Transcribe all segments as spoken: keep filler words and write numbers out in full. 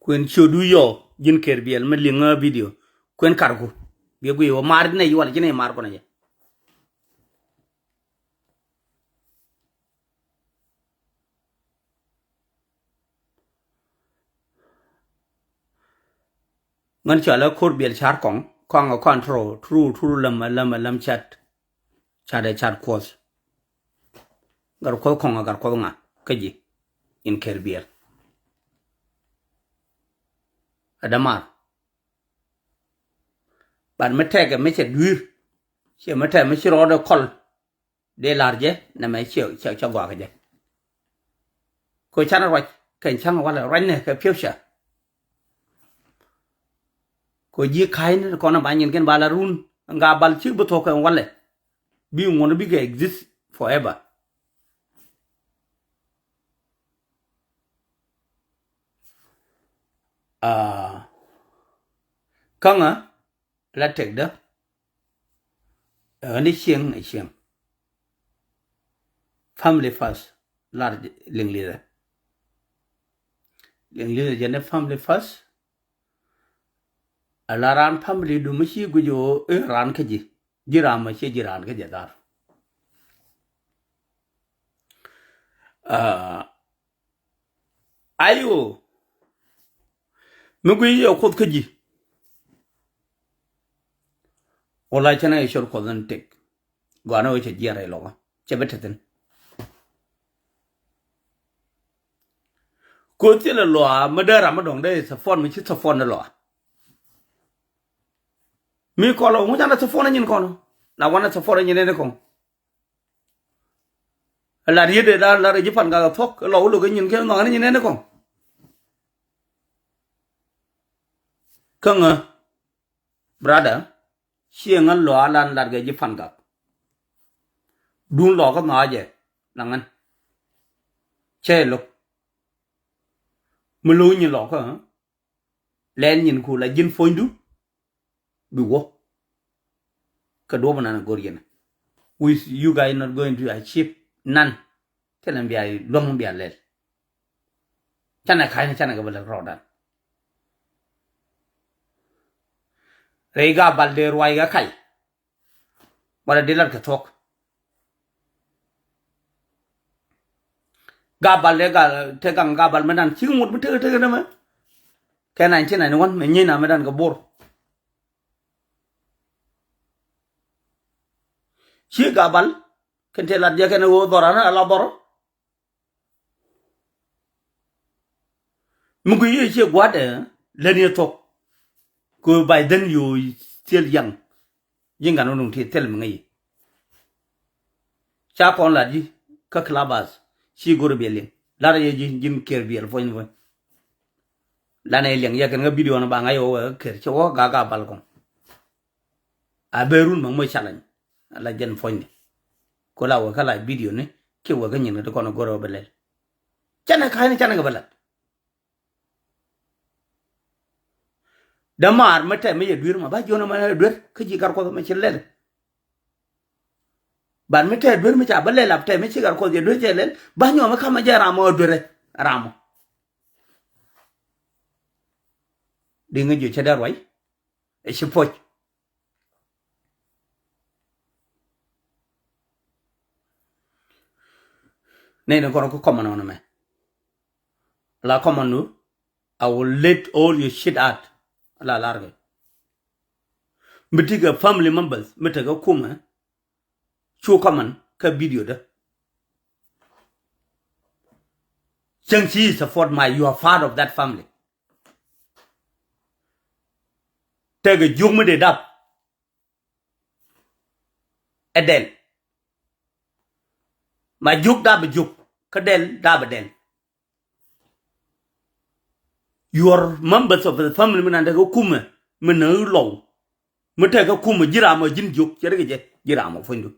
Kuën ciötdu yɔ ji̱n kër biɛl mi liŋ ɣä video. Kuën karku. Biɛ guiy wä maar nɛ yual ci nɛ maar kɔnɛ jɛ. Ŋän cɔal ɛ ko̱r biɛl car kɔŋ, kɔŋ ɛ kɔn tro, tru, tru läm, läm, läm cat. Cat ɛ cat kuɔth. Gat kuɔth kɔŋ ɛ gat kuɔth ŋa, kä ji̱. In kër biɛl. Ɛ dämaar. Bat mi tɛkɛ mi cɛ dui̱r. Ciɛ mi tɛk mi ci rɔɔdɛ kɔl. Dee lar jɛ nɛmɛ ciɛ ciɛ ciɛ gɔaa kɛ jɛ. Ko canɛ ruac kɛn ca̱ŋ walɛ ruacnɛ kɛ future. Ko ji̱ ka̱cni kɔn ba nyin kɛn ba la run ŋa bal cik bi thok kɛn walɛ. Bi ŋuɔn bi kɛ exist forever. Ah, ka̱ŋä la tɛkdä. Ɛ ni cieŋ ɛ cieŋ. Family first. Lar liŋ lidhɛ. Liŋ lidhɛ jɛ ni family first. Ɛ la raan family du mi ci guic ɣöö i̱ raan kä ji̱. Ji̱ ram ɛ ciɛ ji̱ raan kä jɛ dhar. Ah, Ayo. Mi gui yɛ kuoth kä ji̱. Wala cɛ na yɛ cɔr kuoth in tëk. Gɔanɛ wä cɛ jiɛn rɛy lɔkä. Cɛ bi te thi̱n. Kuoth thilɛ lɔa mi dee ram mi dɔ̱ŋ dee support mi ci support ni lɔa. Mi kɔlɔ ŋu canɛ support ni nyin kɔn. Na wanɛ support ni nyin ni kɔn. Ɛ lat yet ɛ la lat ɛ ji̱ Pangak ɛ thuɔ̱k ɛ lɔ wä lo̱k ɛ nyin kɛ nhɔakä ni nyin ɛn ɛ kɔŋ. Kä ŋä brother, ciɛ ŋä lɔa lan lat kɛ ji̱ Pangak. Duun lɔ kä nhɔakä jɛ la ŋän. Cɛ lo̱k mi lo̱k nyin lɔ kä. Lɛl nyin ku la ji̱n puɔ̱nydu. Bi wä. Kä duɔ̱p nan go̱r yɛn. With you guys not going to achieve none. Thilɛ bia luäŋ bia lɛl. Canɛ ka̱ny canɛ kɛ bä lɛl rɔɔdan. Rɛy Gabal dee ruac kɛ kac. Wala di lat kɛ thuɔ̱k. Gabal dee gal te gaŋ Gabal mi nan cik ŋut mi tek tek nɛmɛ. Kɛ nineteen ninety-one mɛ nyin na mi dan kɛ Bor. Ci Gabal kɛn te lat jɛ kɛn ɣöö dhɔran ala dhɔr. Mi gui yee ciɛ gua̱dɛ lät ni thuɔ̱k. Kɛ by then you still young. Ji̱ ŋa̱n wä nuŋ ti thil mi ŋäc. Ca kɔn lat ji̱ kä clubhouse ci go̱r biɛl liŋ. Lat yɛ ji̱ ji̱n kër biɛl puɔ̱ny puɔ̱ny. Lanɛ liŋ yɛ kɛn kä video ni ba ŋa̱c wä wɛ kä kër cɛ wä kä Gabal kɔn. A ben run ma moc challenge. La jɛn puɔ̱nyni. Ko la wä kä la video ni kiɛ wä kä nyin kä ti kɔn go̱r wä bɛ lɛl. Canɛ ka̱cni canɛ kɛ bɛ lat. Dämaar mi tɛm mi yɛ duer ma ba jiɔn ma duer kä ji̱ Gat Kuɔth mi ci lɛl. Ban mi tɛm duer mi ca bä lɛl ap tɛm mi ci Gat Kuɔth yɛ duer cɛ lɛl ba nyɔm mi kamɛ jɛ ram mɔ duer ram mɔ. Di ŋä jiɔ cɛ dee ruac. Ɛ ci puɔc. Nɛy ni kɔn kä comment nɔnɔ mɛ. La comment nu, I will let all your shit out. La lar kɛ. Mi ti kɛ family members mi tekɛ kumɛ. Cu comment kä video dä. Cäŋ ci support my, you are part of that family. Tekɛ jiök mi dee dap. Ɛ dɛl. Ma jiök dap ɛ jiök kä dɛl dap ɛ dɛl. Your members of the family mi nan tekɛ kumɛ mi nä lɔw. Mi tekɛ kumɛ ji̱ ram ɔ ji̱n jiök cɛ rikɛ jɛ ji̱ ram ɔ puɔ̱nydu.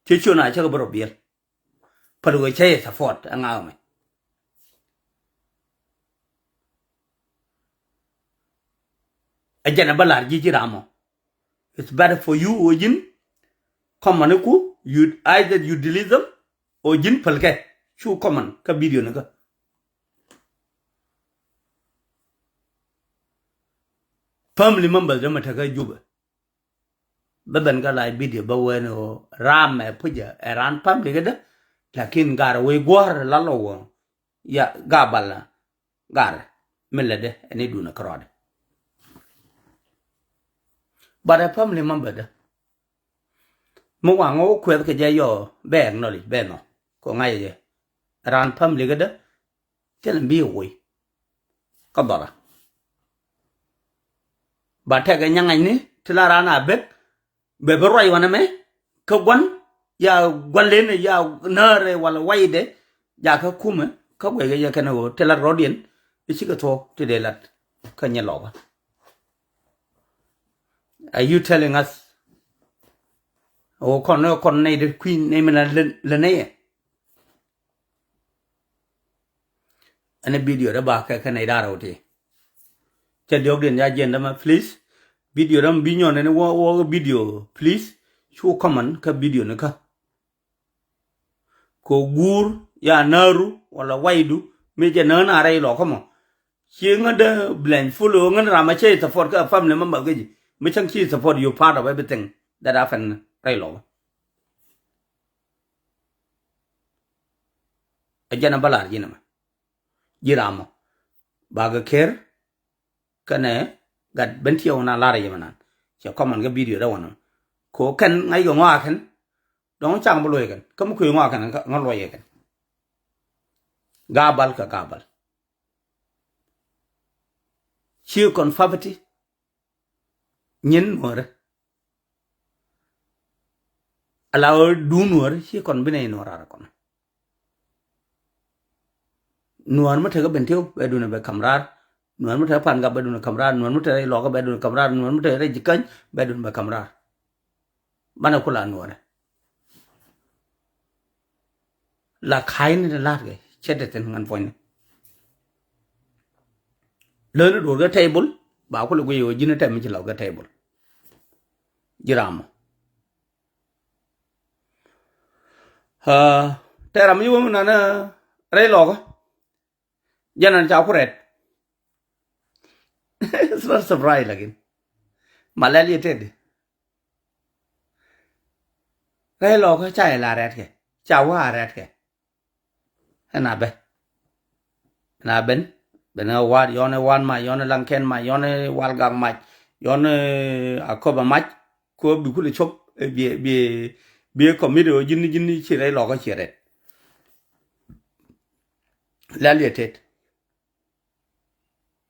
Cɛ ciö na cä kɛ bä rɔ biɛl. Päl wee cä yɛ support ɛ ŋa̱a̱k mɛ. Ɛ jɛn ɛ bä la̱r ji̱ ji̱ ram ɔ. It's better for you ɣöö ji̱n comment ni ku, you either you delete them or ji̱n päl kɛ. Cu comment kä video ni kä. family members dämɛ tekä Jubɛ. Bä ben kä live video bä wen ɣöö ram ɛ pucä ɛ ran family kädä. Lakin gar wec guɔ̱r la lɔ wä ya Gabal gar mi lätdɛ ɛn idun ɛ kärɔɔdɛ. But ɛ family member dä mi waŋ ɣöö kuɛth kɛ jɛ yɔ bɛ acknowledge bɛ nhɔ kɛ ŋa̱cɛ jɛ ɛ ran family kädä. Thilɛ bi woc kä dhɔra. Ba tɛkɛ nyaŋacni ti la raan a bek bɛ bi ruac wanɛ mɛ kä gua̱n ya gua̱n len ya näärɛ wala waydɛ. Jakä kumɛ kä guɛcɛ jɛ kɛn ɣöö ti lat rɔ̱diɛn. I̱ cikɛ thuɔ̱k ti dee lat kä nyɛ lɔkä. Are you telling us? Ɣöö kɔn kɔn nɛy dee kui̱ nɛy mi la lä nɛyɛ. Ɛn ɛ video dä ba kɛ kɛ nɛy da̱rɛ wä ti. Cɛ diɔ̱k diɛn ya jiɛn dämɛ please. Video dämɛ bi nyɔn ɛn wä wä video please. Cu comment kä video ni kä. Kɛ guur ya nääru wala waydu mi jɛ nään a rɛy lɔkä mɔ. Ci ŋä dee blame full ŋä ram a cɛ support kä family member kä ji̱ mi cäŋ ci support you part of everything that happen rɛy lɔkä. Ɛ jɛn a bä lar ji̱n ɛmɛ. Ji̱ ram mɔ bakɛ ker kɛnɛ gat ben tiɛw na lar yɛ mɛ nan. Cɛ comment kä video dä wanɔ ko kɛn ŋa̱c kɛ ŋɔak kɛn. Dɔ̱ŋ caŋ bi luɔc kɛn kä mi kui̱ ŋɔak kɛn ŋä luɔc yɛ kɛn. Gabal kɛ Gabal. Ci kɔn poverty nyin nuɔrɛ. Ala ɣöö duun nuɔrɛ ci kɔn bi nɛy nuɔr raar kɔn. Nuɔr mi tekɛ ben tiw bɛ dun bɛ kam raar. Nuɔr mi tekɛ pan gap bɛ dun kam raar. Nuɔr mi tekɛ rɛy lɔkä bɛ dun kam raar. Nuɔr mi tekɛ rɛy jikäny bɛ dun bɛ kam raar. Banɛ kula nuɔrɛ. La ka̱a̱cni ti la̱a̱tkɛ cɛ te thi̱n ŋän puɔ̱nyni. Lätni duɔ̱ɔ̱r kä table ba kulɛ guic ɣöö ji̱n tɛm mi ci lɔk kä table. Ji̱ ram mɔ. Tɛ ram mi ci wä mi nanä rɛy lɔkä. Jɛn an ca ku rɛt. It's not surprise lakin ma lɛl yɛ tëëdi. Rɛy lɔkä ca yɛ la rɛtkɛ ca wä a rɛtkɛ. Ɛn a bɛ ɛn a ben ben ɛ wa̱a̱t yɔn ɛ wa̱a̱t mac yɔn ɛ laŋkɛn mac yɔn ɛ wal gak mac yɔn ɛ a köp ɛ mac. Kö bi kulɛ cop biɛ biɛ biɛ committee ɔ ji̱n ji̱n ci rɛy lɔkä ci rɛt. Lɛl yɛ tet.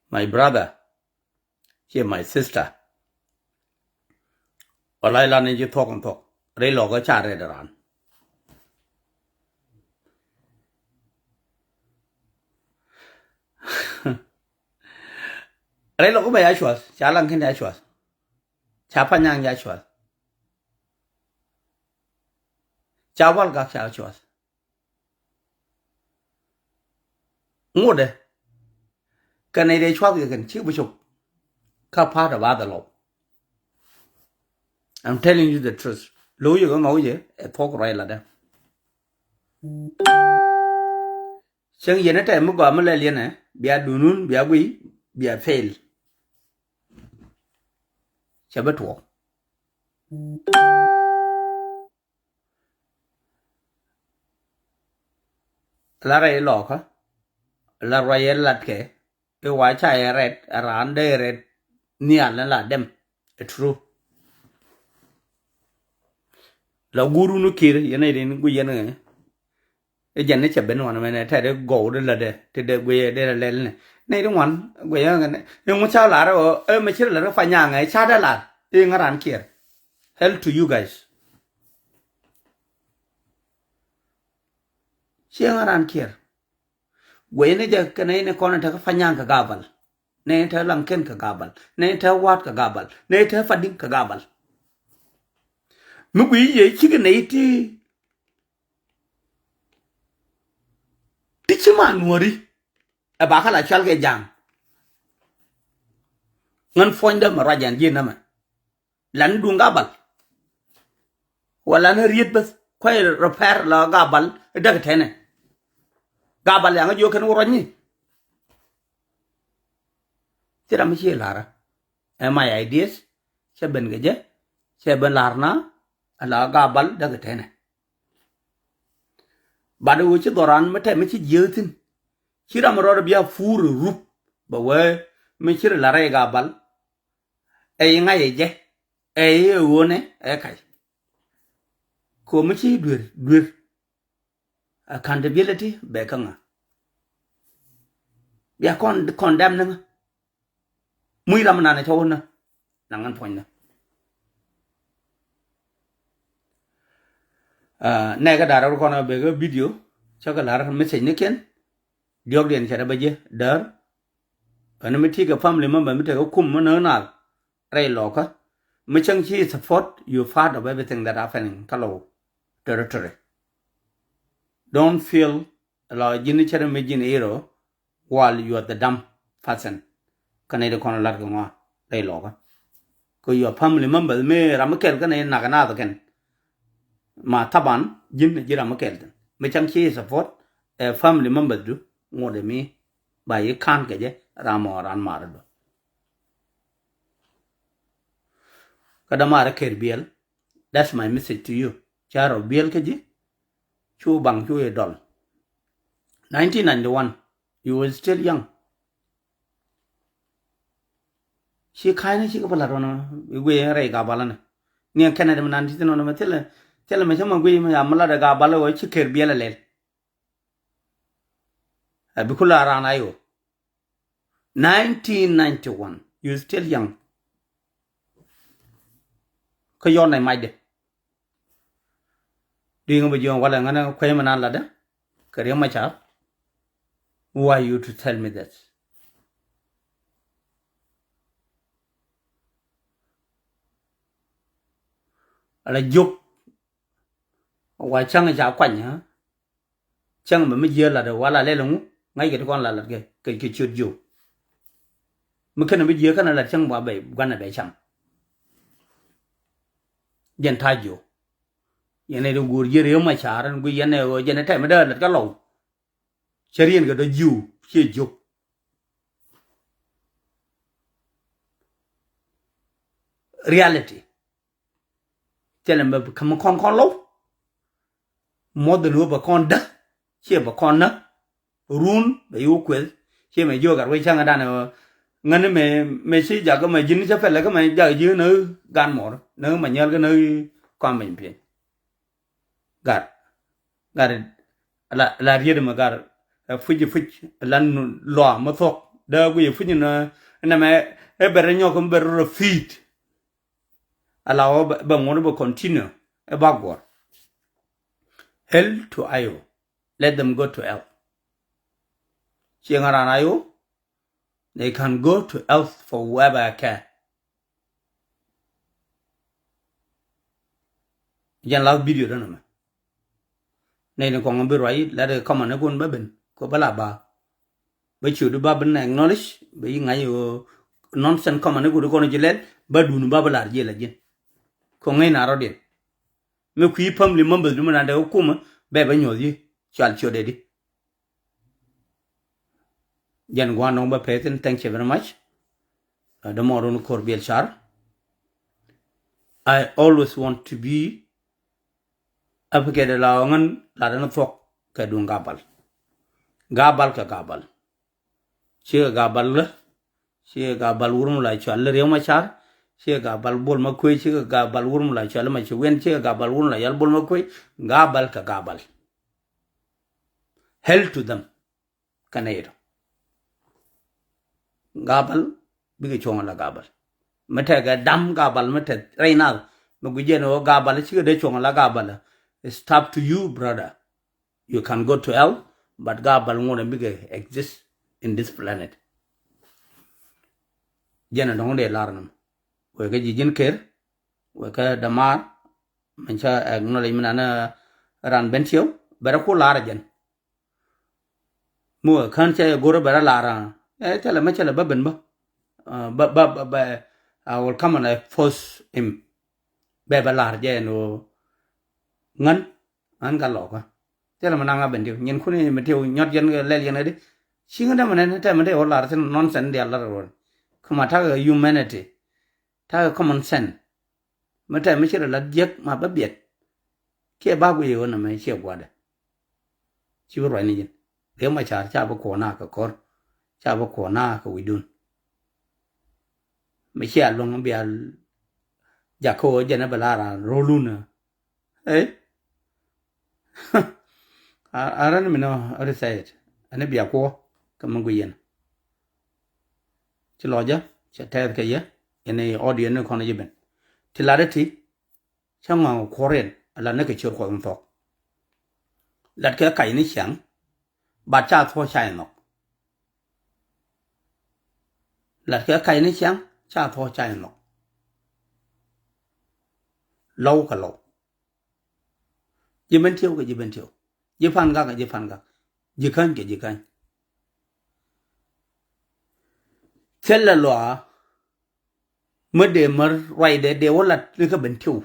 My brother ciɛ my sister. Walay lan ni ji̱ thuɔ̱k in thuɔ̱k rɛy lɔkä ca rɛt ran. Rɛy lɔkä bɛ ya cuath ca laŋ ken ya cuath. Ca panyaŋ ya cuath. Ca wal gak ca cuath. Ŋotdɛ kɛ nɛy dee cuath kɛ kɛn cik bi cop. Kä part of other law. I'm telling you the truth. Lo̱w yɛ kɛ ŋɔw yɛ ɛ thuɔ̱k ruac latdɛ. Cäŋ yɛn ɛ tɛm mi gɔaa mi lɛl yɛn ɛ bia dunun bia guiy bia fail. Cɛ bi tuɔɔk. La rɛy lɔkä la ruac yɛ latkɛ. I̱ wa ca yɛ rɛt a raan dee rɛt nhial ni la dɛm. Ɛ true. La guur wun kir yɛn a yɛn guic yɛn ŋɛ. I̱ jɛn ni cɛ ben wanɛ mɛnɛ tɛt i̱ gɔw di lätdɛ ti dee guic yɛ dee lɛ lɛl ni nɛy ti ŋuan guic yɛn ŋɛ. I̱ ŋu ca lar i̱ ɣöö i̱ mɛ ci ri lät i̱ pa nyaŋɛ i̱ ca dee lar i̱ ŋä raan kiɛr. Hell to you guys. Ciɛ ŋä raan kiɛr. Guɛcni jɛ kɛ nɛy ni kɔn in te kä Panyang kɛ Gabal. Nɛy in te Laŋkɛn kɛ Gabal. Nɛy in te Wa̱a̱t kɛ Gabal. Nɛy in te Padiŋ kɛ Gabal. Mi guic yɛ cikɛ nɛy ti ti ci ma nuɔ̱ri. Ɛ ba kä la cual kɛ ja̱a̱ŋ. Ŋän puɔ̱nydä mɛ ruac ɛn ji̱n nɛmɛ. Lan duŋ Gabal. Wala ni riet beth kuay rɔ pɛr la Gabal däk tɛnɛ. Gabal yaŋ jiök kɛn wä ruac ni. Ci ram mi ci larä. Ɛ my ideas cɛ ben kɛ jɛ, cɛ ben lar na ala Gabal däk tɛnɛ. Bat ɣöö ci dhɔran mi tɛm mi ci jiääk thi̱n. Ci ram rɔɔd bia pur rup bɛ wee mi ci ri la rɛy Gabal. Ɛ yi ŋa̱c ɛ jɛ ɛ yi ɣöönɛ ɛ kac. Komi ci duer duer. Accountability bɛ kä ŋa? Bia kɔn condemn ni ŋa? Muc ram nan cä wä nä na ŋän puɔ̱ny nä. Nɛ kä da̱r rɔ kɔn bɛ kä video cä kɛ la̱r message ni kiɛn. Diɔ̱k diɛn cɛ rɛ bä jiɛ däär. Ɛn mi ti kɛ family member mi tekɛ kum mi nä naath rɛy lɔkä. Mi cäŋ ci support you part of everything that happening kä Lou territory. Don't feel la ji̱n cɛ rɛ mi ji̱n iro while you are the dumb person. Kä nɛy ti kɔn lat kɛ ŋɔa rɛy lɔkä. Kɛ your family members mi ram mi kɛl kä nɛy nak naath kɛn. Ma thaban ji̱n ji̱ ram mi kɛl thin mi cäŋ ci support ɛ family members du ŋot ɛ mi ba yi kan kɛ jɛ ram mɔ ran mar du. Kä dämaar ɛ ker biɛl. That's my message to you. Ca rɔ biɛl kä ji̱. Cu baŋ cu yɛ dɔl. Nineteen ninety-one, you were still young. Ci ka̱ny ni ci kɛ bä lat wänä i̱ guiy in rɛy Gabal ni. Ni ɛn kɛnɛ dɛ mi nan ti thin wänä mɛ thilɛ thilɛ mɛ cä mɛ guiy mɛ ya mɛ lat ɛ Gabal wä ci ker biɛl ɛ lɛl. Ɛ bi ku la ran a yo. Nineteen ninety-one, you still young. Kä yɔn nɛ macdɛ. Di ŋä bä jiɔn walɛ ŋänä kuecä mi nan latdä kɛ Riek Machar. Who are you to tell me that? Ala jiök wa cäŋ ca kuany. Cäŋ bɛ mi jiɛ lat wala lɛl ŋu ŋa̱ckɛ ti kɔn la lat kɛ kɛ ciöt jiök. Mi kɛn mi jiɛ kɛn lat cäŋ bua bɛ guanɛ bɛ cam. Jɛn ta̱a̱ jiök. Yɛn ɛ ti guur jiɛ Riek Machar ɛn gui yɛn ɛ ɣöö jɛn ɛ tɛm mi dee lat kä Lou. Cä rien kɛ dɔ jiw ciɛ jiök. Reality. Thilɛ mɛ kä mi kɔn kɔn Lou. Muɔth ni wä bɛ kɔn dä ciɛ bɛ kɔn nä. Run bɛ yi wä kueth ciɛ mɛ jiök gat wec cäŋ dan ɛ ŋäni mɛ mɛ ci jakä mɛ ji̱n cä pɛlɛ kä mɛ jak ji̱ nä gan mɔr nä mɛ nyäl kä nä kɔn mɛ piɛny. Gat gat la la riet mɛ gat ɛ puc puc lan lɔa mɛ thuɔk dee guic puc nä nɛ mɛ ɛ bɛr nyɔk mɛ bɛr rɔ feet. Ala wä bɛ ŋuɔ̱t bɛ continue ɛ bak guɔ̱r. Hell to Io. Let them go to hell. Cieŋ aran Io. They can go to hell for whoever I care. Jɛn last video däna mɛ. Nɛy ni kɔŋ bi ruac lat kɔmani kun bä ben kɔ bä la ba. Bä ciötdu ba ben acknowledge bä yi ŋa̱c ɣöö nonsense kɔmani kun kɔn ji̱ lɛl bä dun ba bä lar ji̱ la ji̱n. Kɔŋ ŋäc na rɔ̱diɛn. Mi kui̱ family members du mi nandɛ kä kumä bɛ bä nyuɔth yi cual ciötdɛ di. Jɛn gua̱a̱n dɔ̱ŋ bä pɛthin, thank you very much. Dämɔɔrun Kor Biɛl Car. I always want to be advocate la ɣän lat ɛn thuɔ̱k kɛ duŋ Gabal. Gabal kɛ Gabal. Cikɛ Gabal lä cikɛ Gabal wur mi la cual Riek Machar. Cikɛ Gabal Bol Makuei, cikɛ Gabal wur mi la cual Makuei, cikɛ Gabal wur mi la cual Bol Makuei. Gabal kɛ Gabal. Hell to them. Kɛnɛ yet Gabal bikɛ cuɔ̱ŋ la Gabal. Mi tekɛ dam Gabal mi te rɛy nath mi guic jɛn ɣöö Gabal cikɛ dee cuɔ̱ŋ la Gabal. It's up to you, brother. You can go to hell, but Gabal ŋuɔ̱t ɛn bikɛ exist in this planet. Jɛn ɛ dɔ̱ŋ dee lar nɔm. Wek kä ji̱ ji̱n ker wek kä dämaar. Mɛn cä acknowledge mi nan ran ben tiɛw bɛ rɛ ku lar jɛn. Mi wä kän cɛ go̱rä bɛ rɛ lar ɛ thilɛ mɛ cɛ lɛ bä ben bä. Bä bä bä I will come and I force him. Bɛ bä lar jɛ ɛn ɣöö ŋän ŋän ka lɔkä. Thilɛ mɛ naŋ a ben tiw nyin kun mi tiw nyɔt yɛn kɛ lɛl yɛn kɛ di. Ci ŋä dämɛ nɛn tɛmɛ ti wä lar thin nonsense dial lar ruɔn. Kä ma ta̱kɛ humanity. Ta̱a̱ kɛ common sense. Mi tɛm mi ci rɔ lat jiäk ma bä biɛt. Kiɛ ba guiy ɣöö nɛmɛ ciɛ gua̱dɛ. Ci bi ruacni ji̱n. Riek Macar ca bi kuɔna kɛ ko̱r. Ca bi kuɔna kɛ wi̱cdun. Mi cia luäŋ bia jakä ɣöö jɛn ɛ bɛ la raan ro̱lun. Ɛ? A, a rɛn mi nɔ ri thɛɛt. Ɛn bia kuɔ kɛ mi gui yɛn. Ci lɔcä cɛ tɛth kɛ yɛ. Ɛn i̱ audience ni kɔn ji̱ ben. Ti lat ɛ ti. Cä ŋɔaŋ kuɔriɛn a lat ni kɛ ciöt Kuɔth in thɔk. Lat kɛ kac ni ciaŋ. Bat ca thuɔ̱k ca inɔk. Lat kɛ kac ni ciaŋ ca thuɔ̱k ca inɔk. Lɔw kɛ lɔw. Ji̱ ben tiɛw kɛ ji̱ ben tiɛw. Ji̱ pan gak kɛ ji̱ pan gak. Ji̱ käny kɛ ji̱ käny. Thilɛ luaa. Mi dee mär ruacdɛ dee wä lat ni kä ben tiɛw.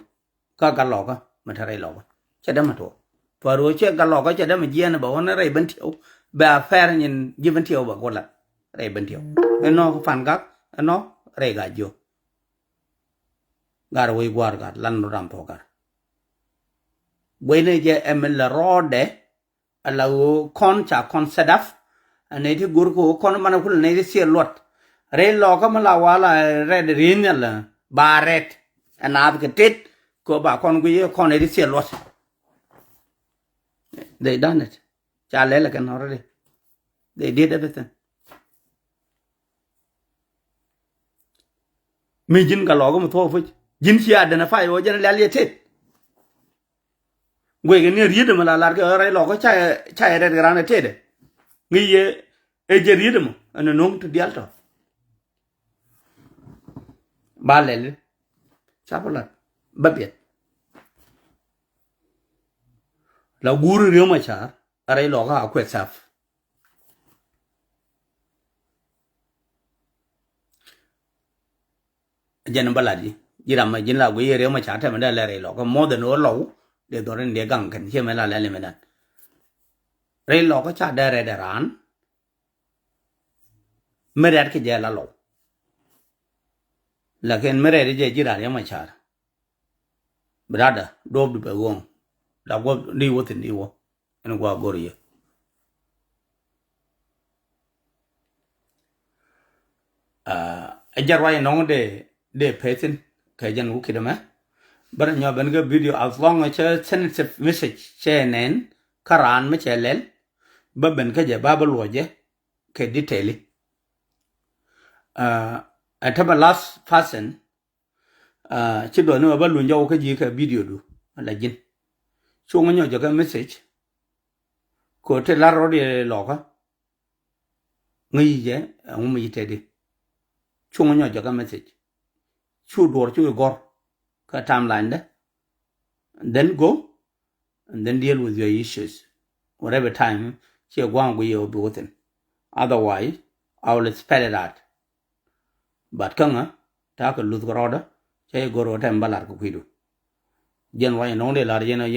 Kä Gat Lɔkä mi te rɛy lɔkä cɛ dämɛ tuɔɔk. Tuɔɔk ruɔ cɛ Gat Lɔkä cɛ dämɛ jiɛɛn bɛ wä ni rɛy ben tiɛw. Bɛ a pɛr nyin ji̱ ben tiɛw bɛ wä lat rɛy ben tiɛw. Ɛnɔ kä pan gak ɛnɔ rɛy gak jiö. Gar wec gua̱a̱r gar lan rɔ ram thuɔ̱k gar. Guecni jɛ ɛmɛ lɛ rɔɔdɛ. Ala ɣöö kɔn ca kɔn set up. Ɛ nɛy ti go̱r kɛ ɣöö kɔn manɛ kulɛ nɛy ti thiɛl luɔt. Rɛy lɔkä mi la wala rɛt ri̱i̱n nhial ba rɛt. Ɛ naath kɛ tet kɛ ɣöö ba kɔn guic kɔn nɛy ti thiɛl luɔt. They done it. Ca lɛl ɛ kɛn already. They did everything. Mi ji̱n Gat Lɔkä mi thuɔ̱k puc ji̱n ci identify ɣöö jɛn lial yɛ tet. Guic kɛ ni riet ɛmɛ la lar kɛ rɛy lɔkä ca ca rɛt kɛ ran ɛ tetdɛ. Ŋi̱i̱c yɛ ɛ jɛ riet ɛmɛ ɛn ɛ no̱o̱ŋ ti dial tɔ. Ba lɛl ca bä lat bä biɛt. La guur Riek Macar a rɛy lɔkä a kuɛ thap. Jɛn bä lat ji̱ ji̱ ram ji̱n la guiy Riek Macar tɛmɛ dee lɛ rɛy lɔkä more than ɣöö lɔw dee dhɔr in dee gaŋ kɛn ciɛ mɛ la lɛl imɛ dan. Rɛy lɔkä ca dee rɛt ɛ raan. Mi rɛt kɛ jɛ la lɔw. Lakin mi rɛt jɛ ji̱ ran Riek Macar. Brada duɔ̱ɔ̱p di bɛ ɣööŋ la guɔ̱p di wä thi̱n di wä. Ɛn gua̱a̱ go̱r yɛ. Ɛ jɛ ruac nɔŋ dee dee pɛthin kɛ jɛn wä kidɛ mɛ. Bärɛ nyɔ ben kɛ video as long as cɛ sensitive message cɛ nɛn kä raan mi cɛ lɛl. Bä ben kä jɛ ba bä luɔc jɛ kɛ detail. Ɛ tämɛ last person. Ci duɔth ni wä bä luny jɔw kä ji̱ kɛ video du la ji̱n. Cuŋ nyɔc jɛ kɛ message. Kɛ te lar rɔt yɛ lɔkä. Ŋäc jɛ ɛŋu mi ci tɛt di. Cuŋ nyɔc jɛ kɛ message. Cu duɔr cu gɔr kä timeline dɛ. And then go and then deal with your issues. Whatever time ciɛ gua̱a̱ŋ guiy yɛ wä bi wä thin. Otherwise I will spell it out. But käŋä ta̱a̱ kɛ luth kɛ rɔɔdä cä yɛ go̱r wä tɛm bä lar kɛ kui̱du. Jɛn ruac nɔŋ dee lar yɛn yɛn